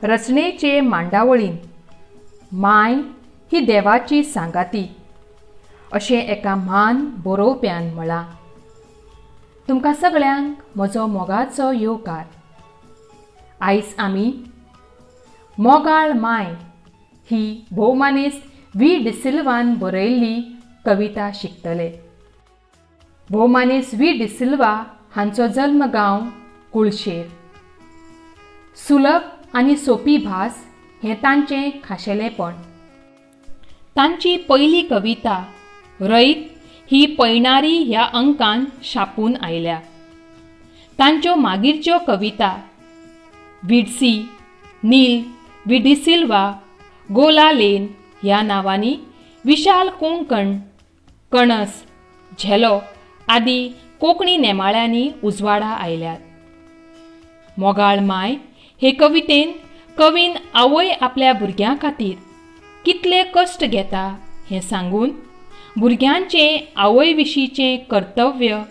रचनेचे मांडावळीन माय ही देवाची सांगाती अशें एका म्हान बरोवप्यान म्हळां. तुमकां सगळ्यांक म्हजो मोगाचो येवकार. आयज आमी मोगाळ माय ही भोवमानेस्त वी डिसिल्वान बरयल्ली कविता शिकतले. भोवमानेस्त वी डिसिल्वा हांचो जल्म गांव कुळशेर. सुलभ आनी सोपी भास हें तांचें खाशेलेंपण. तांची पयली कविता रैत ही पयणारी ह्या अंकान छापून आयल्या. तांच्यो मागीरच्यो कविता विडसी, नील, वी डिसिल्वा, गोला लेन ह्या नांवांनी विशाल कोंकण, कणस, झेलो आदी कोंकणी नेमाळ्यांनी उजवाडा आयल्यात. मोगाळ माय हे कवितेन कवीन आवय आपल्या भुरग्यां खातीर कितले कश्ट घेता हें सांगून भुरग्यांचें आवय विशींचें कर्तव्य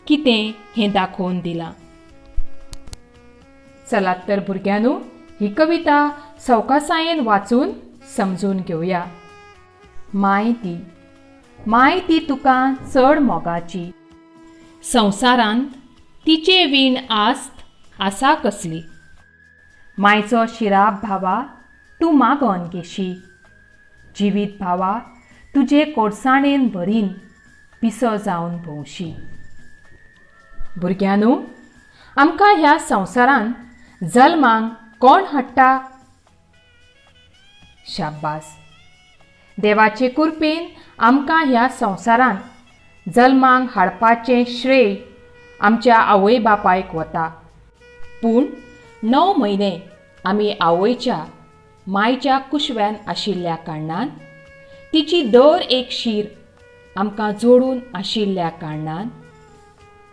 कितें हें दाखोवन दिलां. चलात तर भुरग्यांनो, ही कविता सवकासायेन वाचून समजून घेवया. माय ती, माय ती तुका चड मोगाची, संवसारांत तिचे वीण आस्त आसा कसली. मायचो शिराप भावा तूं मागोन घेशी, जिवीत भावा तुजे कोडसाणेन भरीन पिसो जावन भोंवशी. भुरग्यांनो, आमकां ह्या संवसारांत जल्माक कोण हाडटा? शाब्बास, देवाचे कृपेन आमकां ह्या संवसारांत जल्माक हाडपाचें श्रेय आमच्या आवय बापायक वता. पूण 9 म्हयने आमी आवयच्या मायच्या कुशव्यान आशिल्ल्या कारणान, तिची दर एक शीर आमकां जोडून आशिल्ल्या कारणान,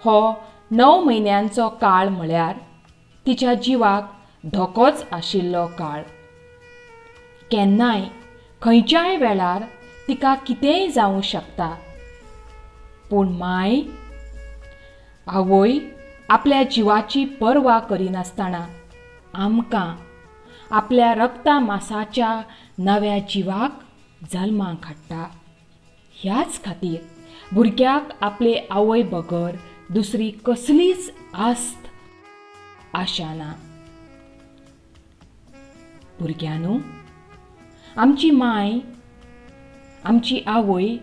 हो 9 म्हयन्यांचो काळ म्हळ्यार तिच्या जिवाक धोकोच आशिल्लो काळ. केन्नाय खंयच्याय वेळार तिका कितेंय जावं शकता, पूण माय आवय आपल्या जिवाची पर्वा करिनासतना आमकां आपल्या रक्ता मासाच्या नव्या जिवाक जल्माक हाडटा. ह्याच खातीर भुरग्याक आपले आवय बगर दुसरी कसलीच आस्त आशा ना. भुरग्यांनो, आमची माय, आमची आवय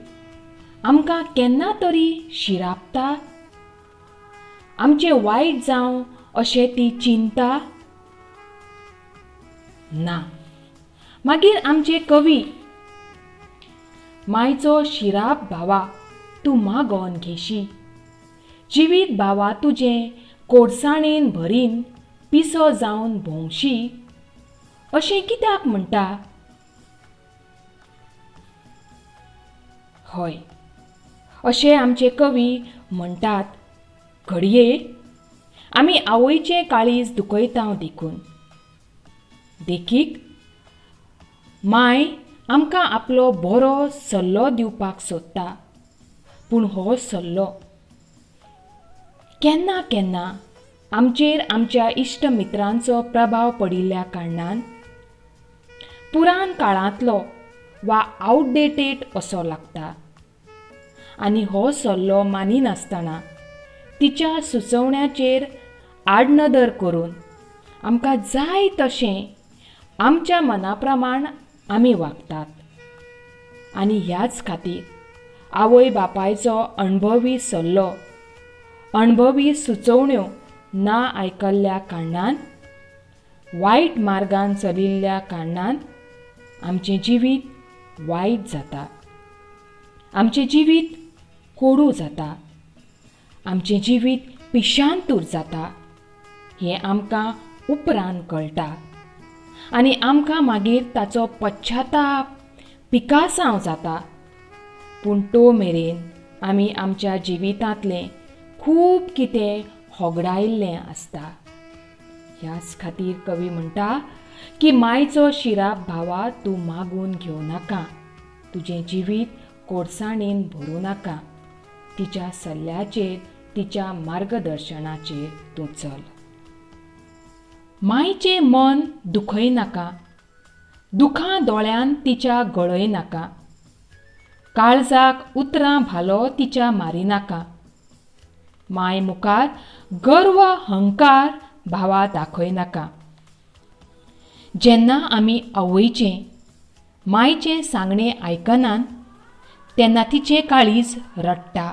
आमकां केन्ना तरी शिरापता, आमचें वायट जावं अशें ती चिंता ना. मागीर आमचे कवी मायचो शिराप भावा तूं मागोन घेशी, जिवीत भावा तुजें कोडसाणेन भरीन पिसो जावन भोंवशी अशें कित्याक म्हणटा? हय, अशें आमचे कवी म्हणटात घडये आमी आवयचें काळीज दुखयता देखून. देखीक, माय आमकां आपलो बरो सल्लो दिवपाक सोदता, पूण हो सल्लो केन्ना केन्ना आमचेर आमच्या इश्ट मित्रांचो प्रभाव पडिल्ल्या कारणान पुराण काळांतलो वा आवटडेटेड असो लागता आनी हो सल्लो मानिनासतना तिच्या सुचोवण्याचेर आडनदर करून आमकां जाय तशें आमच्या मना प्रमाण आमी वागतात. आनी ह्याच खातीर आवय बापायचो अणभवी सल्लो, अणभवी सुचोवण्यो ना आयकल्ल्या कारणान, वायट मार्गान चलिल्ल्या कारणान आमचें जिवीत वायट जाता, आमचें जिवीत कोडू जाता, आमचें जिवीत पिशांतूर जाता हें आमकां उपरांत कळटा आनी आमकां मागीर ताचो पश्चाताप, पिकासांव जाता. पूण तो मेरेन आमी आमच्या जिवितांतलें खूब कितें होगडायिल्लें आसता. ह्याच खातीर कवी म्हणटा की मायचो शिराप भावा तूं मागून घेवं नाका, तुजें जिवीत कोडसाणेन भरूं नाका, तिच्या सल्ल्याचेर, तिच्या मार्गदर्शनाचेर तूं चल. मायचें मन दुखयनाका, दुखां दोळ्यान तिच्या गळयनाका, काळजाक उतरां भालो तिच्या मारिनाका, माय मुखार गर्व अहंकार भावा दाखयनाका. जेन्ना आमी आवयचें मायचें सांगणें आयकनात तेन्ना तिचें काळीज रडटा,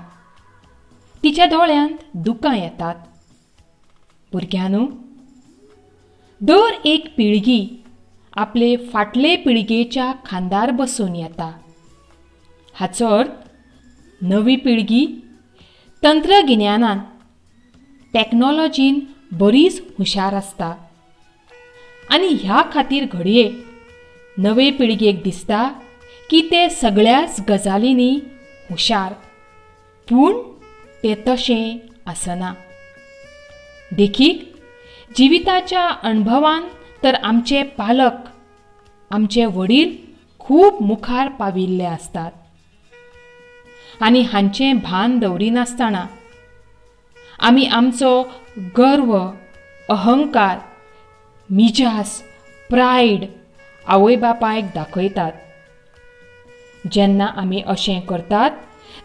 तिच्या दोळ्यांत दुकां येतात. भुरग्यांनो, दर एक पिळगी आपले फाटले पिळगेच्या खांदार बसून येता. हाचो अर्थ नवी पिळगी तंत्रगिन्यानान टॅक्नोलॉजीन बरीच हुशार आसता आनी ह्या खातीर घडये नवे पिळगेक दिसता की ते सगळ्याच गजालींनी हुशार, पूण तें तशें आसना. देखीक, जिविताच्या अणभवान तर आमचे पालक, आमचे वडील खूब मुखार पाविल्ले आसतात आनी हांचें भान दवरिनासतना आमी आमचो गर्व, अहंकार, मिजास, प्रायड आवय बापायक दाखयतात. जेन्ना आमी अशें करतात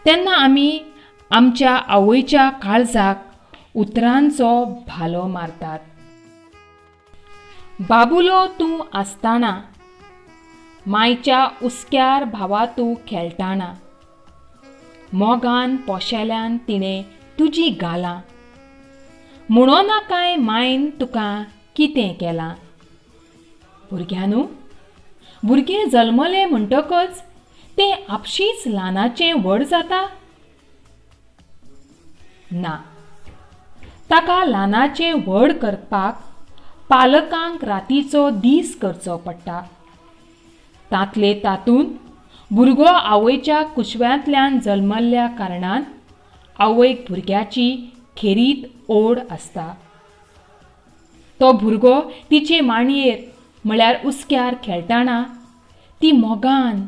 तेन्ना आमी आमच्या आवयच्या काळजाक उतरांचो भालो मारतात. बाबुलो तूं आसतना, मायच्या उसक्यार भावा तूं खेळटाना, मोगान पोशेल्यान तिणें तुजी गालां, म्हणो नाकाय मायन तुका कितें केलां. भुरग्यांनो, भुरगें जल्मलें म्हणटकच तें आपशींच ल्हानाचें व्हड जाता ना. ताका ल्हानाचें व्हड करपाक पालकांक रातीचो दीस करचो पडटा. तांतले तातूंत भुरगो आवयच्या कुशव्यांतल्यान जल्मल्ल्या कारणान आवयक भुरग्याची खेरीत ओड आसता. तो भुरगो तिचे मांडयेर म्हळ्यार उसक्यार खेळटाना ती मोगान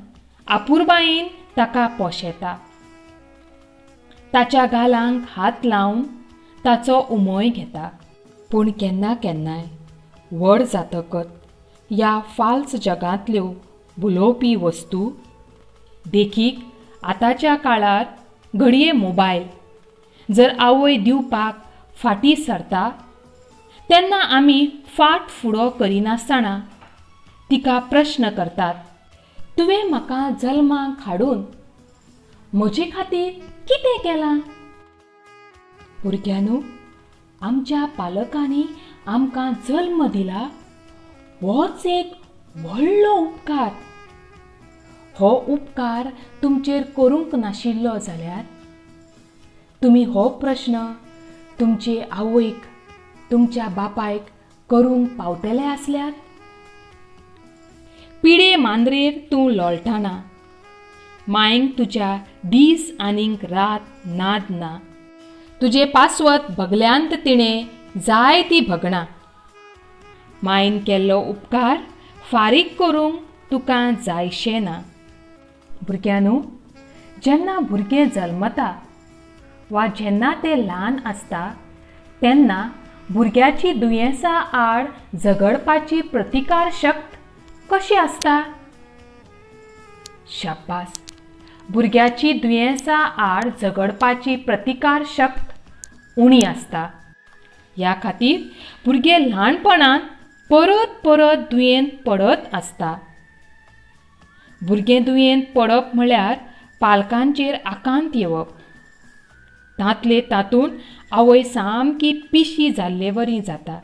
आपुरबायेन ताका पोशेता, ताच्या गालांक हात लावन ताचो उमोय घेता. पूण केन्ना केन्नाय व्हड जातकच ह्या फाल्स जगांतल्यो भुलोवपी वस्तू, देखीक आतांच्या काळार घडये मोबायल, जर आवय दिवपाक फाटीं सरता तेन्ना आमी फाट फुडो करिनासतना तिका प्रश्न करतात, तुवें म्हाका जल्माक हाडून म्हजे खातीर कितें केलां? भुरग्यांनो, आमच्या पालकांनी आमकां जल्म दिला होच एक व्हडलो उपकार. हो उपकार तुमचेर करूंक नाशिल्लो जाल्यार तुमी हो प्रश्न तुमचे आवयक, तुमच्या बापायक करूंक पावतले आसल्यार? पिडे मांद्रेर तूं लोळटाना मायंक तुज्या दीस आनीक रात नाद ना, तुजे पासवत भगल्यांत तिणें जाय ती भगणां. मायन केल्लो उपकार फारीक करूंक तुका जायशें ना. भुरग्यांनो, जेन्ना भुरगें जल्मता वा जेन्ना तें ल्हान आसता तेन्ना भुरग्याची दुयेंसा आड झगडपाची प्रतिकार शक्त कशी आसता? शाब्बास, भुरग्याची दुयेंसा आड झगडपाची प्रतिकार शक्त उणी आसता. ह्या खातीर भुरगें ल्हानपणांत परत परत दुयेंत पडत आसता. भुरगें दुयेंत पडप म्हळ्यार पालकांचेर आकांत येवप. तांतले तातूंत आवय सामकी पिशी जाल्ले वरी जाता.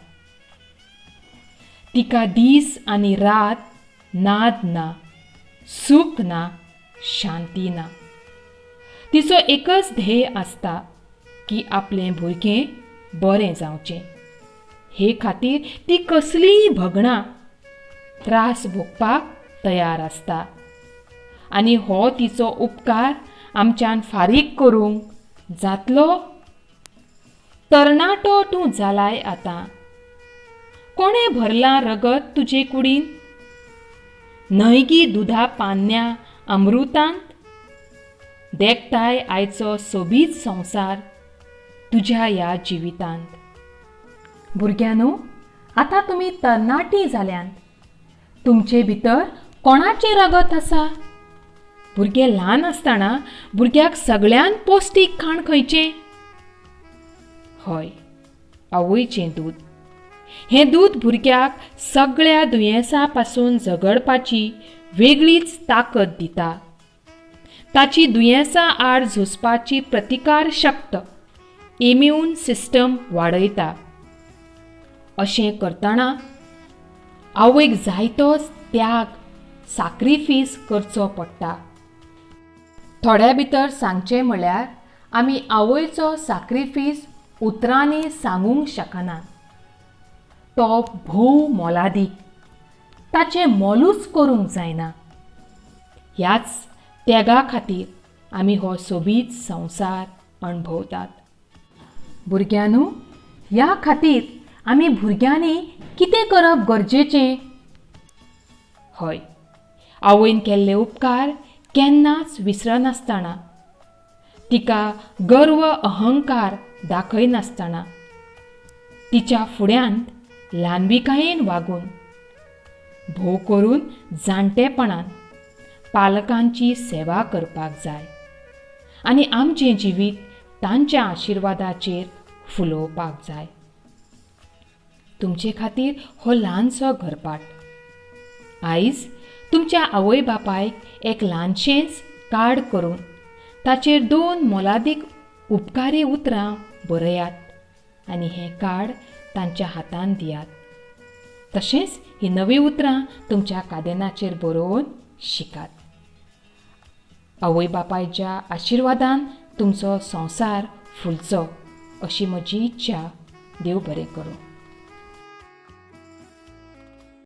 तिका दीस आनी रात नाद ना, सूख ना, शांती ना. तिचो एकच ध्येय आसता की आपलें भुरगें बरें जावचें. हे खातीर ती कसलीय भगणां, त्रास भोगपाक तयार आसता आनी हो तिचो उपकार आमच्यान फारीक करूंक जातलो? तरणाटो तूं जालाय आतां, कोणें भरलां रगत तुजे कुडीन? न्हय गी दुदा पान्या अमृतांत? देखताय आयचो सोबीत संवसार तुज्या ह्या जिवितांत. भुरग्यांनो, आतां तुमी तरणाटीं जाल्यांत. तुमचे भितर कोणाचें रगत आसा? भुरगें ल्हान आसतना भुरग्याक सगळ्यांत पौश्टीक खाण खंयचें? हय, आवयचें दूद. हें दूद भुरग्याक सगळ्या दुयेंसां पासून झगडपाची वेगळीच ताकद दिता. ताची दुयेंसां आड झुजपाची प्रतिकार शक्त, इम्यून सिस्टम वाडयता. अशें करतना आवयक जायतोच त्याग, साक्रिफीस करचो पडटा. थोड्या भितर सांगचें म्हळ्यार आमी आवयचो साक्रिफीस उतरांनी सांगूंक शकना. तो भोव मोलादीक, ताचें मोलूच करूंक जायना. ह्याच त्यागा खातीर आमी हो सोबीत संवसार अणभवतात. भुरग्यांनो, ह्या खातीर आमी भुरग्यांनी कितें करप गरजेचें? हय, आवयन केल्ले उपकार केन्नाच विसरनासतना, तिका गर्व अहंकार दाखयनासतना, तिच्या फुड्यांत ल्हानविकायेन वागून, भोव करून जाणटेपणान पालकांची सेवा करपाक जाय आनी आमचें जिवीत तांच्या आशिर्वादाचेर फुलोवपाक जाय. तुमचे खातीर हो ल्हानसो घरपाठ. आयज तुमच्या आवय बापायक एक ल्हानशेंच कार्ड करून ताचेर दोन मोलादीक उपकारी उतरां बरयात आनी हें कार्ड तांच्या हातान दियात. तशेंच हीं नवीं उतरां तुमच्या कादेनाचेर बरोवन शिकात. आवय बापायच्या आशिर्वादान तुमचो संवसार फुलचो अशी म्हजी इच्छा. देव बरें करूं.